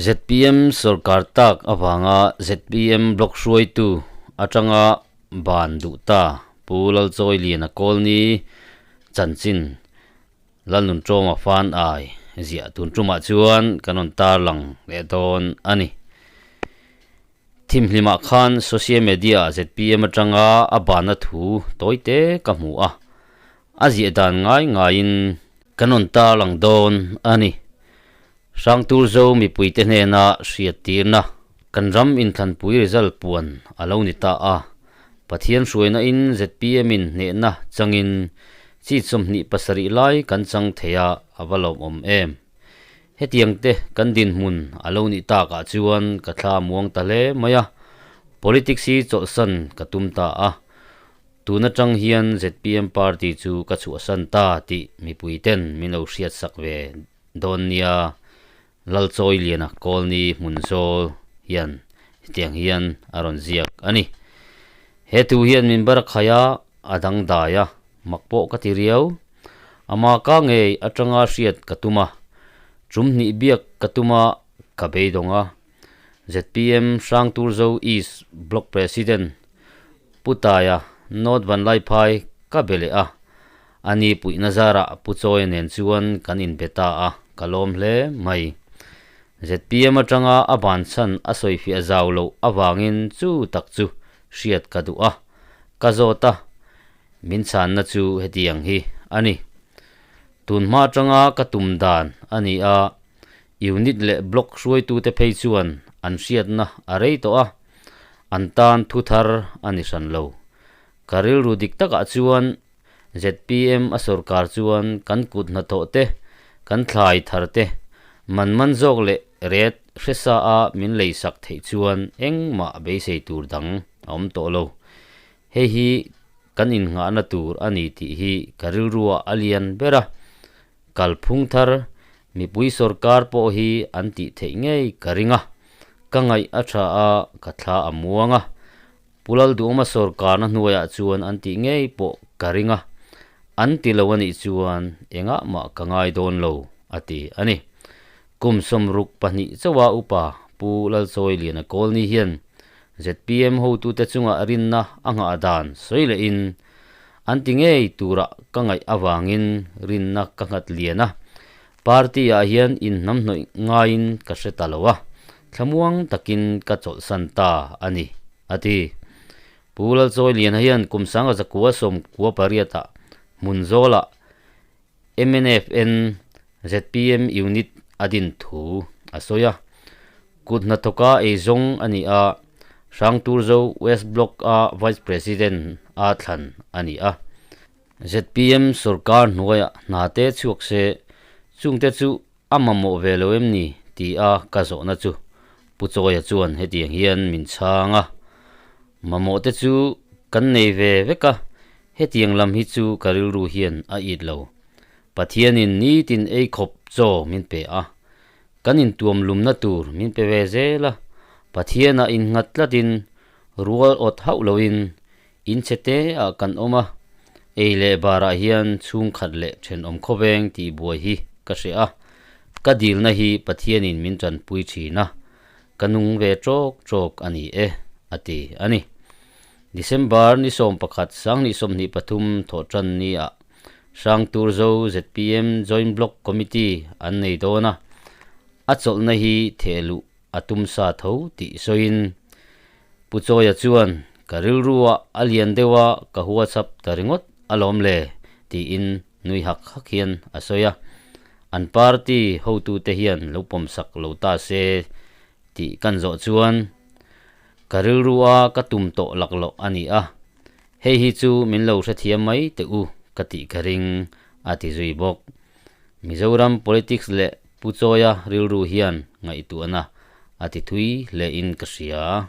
ZPM sorkar tak avanga ZPM block hruaitu atanga ban duh ta Pu Lalchawiliana Kawlni chanchin Lalnunṭawma fan ai ziah tun ṭumah chuan kan rawn tarlang leh dawn a ni. Thimhlimah khan social media-ah ZPM atanga a banna thu tawite ka hmu a, a ziah dan ngai ngaiin kan rawn tarlang dawn a ni. Hrangturzo mipuite hnena hriattirna kan ram inthlanpui result puan a lo ni ta a, Pathian hruaina in ZPM in hnehna changin seat 27 lai kan chang thei a, a va lawmawm em. Hetiang te kan dinhmun a lo nih takah chuan ka thla muang ta hle mai a, politics hi chawlhsan ka tum ta a, tun atang hian ZPM party chu ka chhuahsan ta tih mipuiten min lo hriatsak ve Dawn nia Lalchawiliana Kawlni hmun zawl hian hetiang hian a rawn ziak a ni. He thu hian min bar khai a, a dangdai a, mak pawh ka ti riau. Ama ka ngei atanga hriat ka tum a, tum hnih biak ka tum a, ka beidawng a. ZPM Hrangturzo East Block President Pu Taia North Vanlaiphai ka be leh a, A ni puihna zarah Pu Chawia nen chuan kan inbe ta a, ka lawm hle mai. ZPM atanga a ban chhan a sawifiah zau loh avangin chu tak chu hriat ka duh a, ka zawt a, min chhanna chu hetiang hi a ni. Tun hma atanga ka tum dan a ni a, unit leh block hruaitute phei chuan an hriatna a rei tawh a, an tan thu thar a ni hran lo. Ka rilru dik takah chuan ZPM a sorkar chuan kan kut hnathawh te, kan thlai thar te, man man zawk leh ret hresa a min lei sak theih chuan engmah beisei tur dang a awm tawh lo. Hei hi kan innghahna tur a ni tih hi ka rilruah a lian ber a. Kalphung thar mipui sorkar pawh hi an tih theih ngei ka ring a. Ka ngaih a tha a, ka thla a muang a. Pu Lalduhawma sorkarna hnuaiah chuan an tih ngei pawh ka ring a, an ti lo a nih chuan engah mah ka ngai dawn lo, a ti a ni. Kum 62 chauha upa Pu Lalchawiliana Kawlni hian ZPM hotute chunga rinna a nghah dan sawi lehin an ti ngei turah ka ngaih avangin rinna ka nghat lian a, party-ah hian inhnamhnawih ngaiin ka hre ta lo a, thlamuang takin ka chawlhsan ta a ni, a ti. Pu Lalchawiliana hian kum 1998-ah Hmunzawlah MNFN ZPM unit a din thu a sawi a. Kut hnathawka eizawng a ni a, Hrangturzo West Block-a Vice President a thlan a ni a. ZPM sorkar hnuaiah hna te chhuak se, chungte chu a mamawh ve lo em ni? ti a ka zawhna chu Pu Chawia chuan hetiang hian min chhang a, Mamawh te chu kan nei ve vek a, hetiang lam hi chu ka rilru hian a it lo. Pathianin nitin ei khawp chaw min pe a, kan intuam lumna tur min pe ve zel a, Pathianah innghat tlatin rual awt hauh loin In chhe te ah kan awm a, ei leh barah hian chhungkhat leh thenawm khawveng tih buai hi ka hre a, ka dilna hi Pathianin min tanpui thin a, ka nung ve tawk tawk a ni e, a ti a ni. December ni 11 2023 thawhtan ni ah Hrangturzo ZPM Joint Block Committee an nei dawn a, a chawlhna hi thehluh a tum sa tho tih sawiin Pu Chawia chuan, Ka rilruah a lian deuh a, ka hua chap ta ringawt alawm le, tiin nui hak hak hian a sawi a. An party hotute hian lo pawmsak lo ta se tih kan zawh chuan, Ka rilrua ka tum tawh laklawh a ni a, hei hi chu min lo hrethiam mai teh u ka tih ka ring, a ti zui bawk. Mizoram politics leh Pu Chawia rilru hian ngaihtuahna a ti thui hlein ka hria.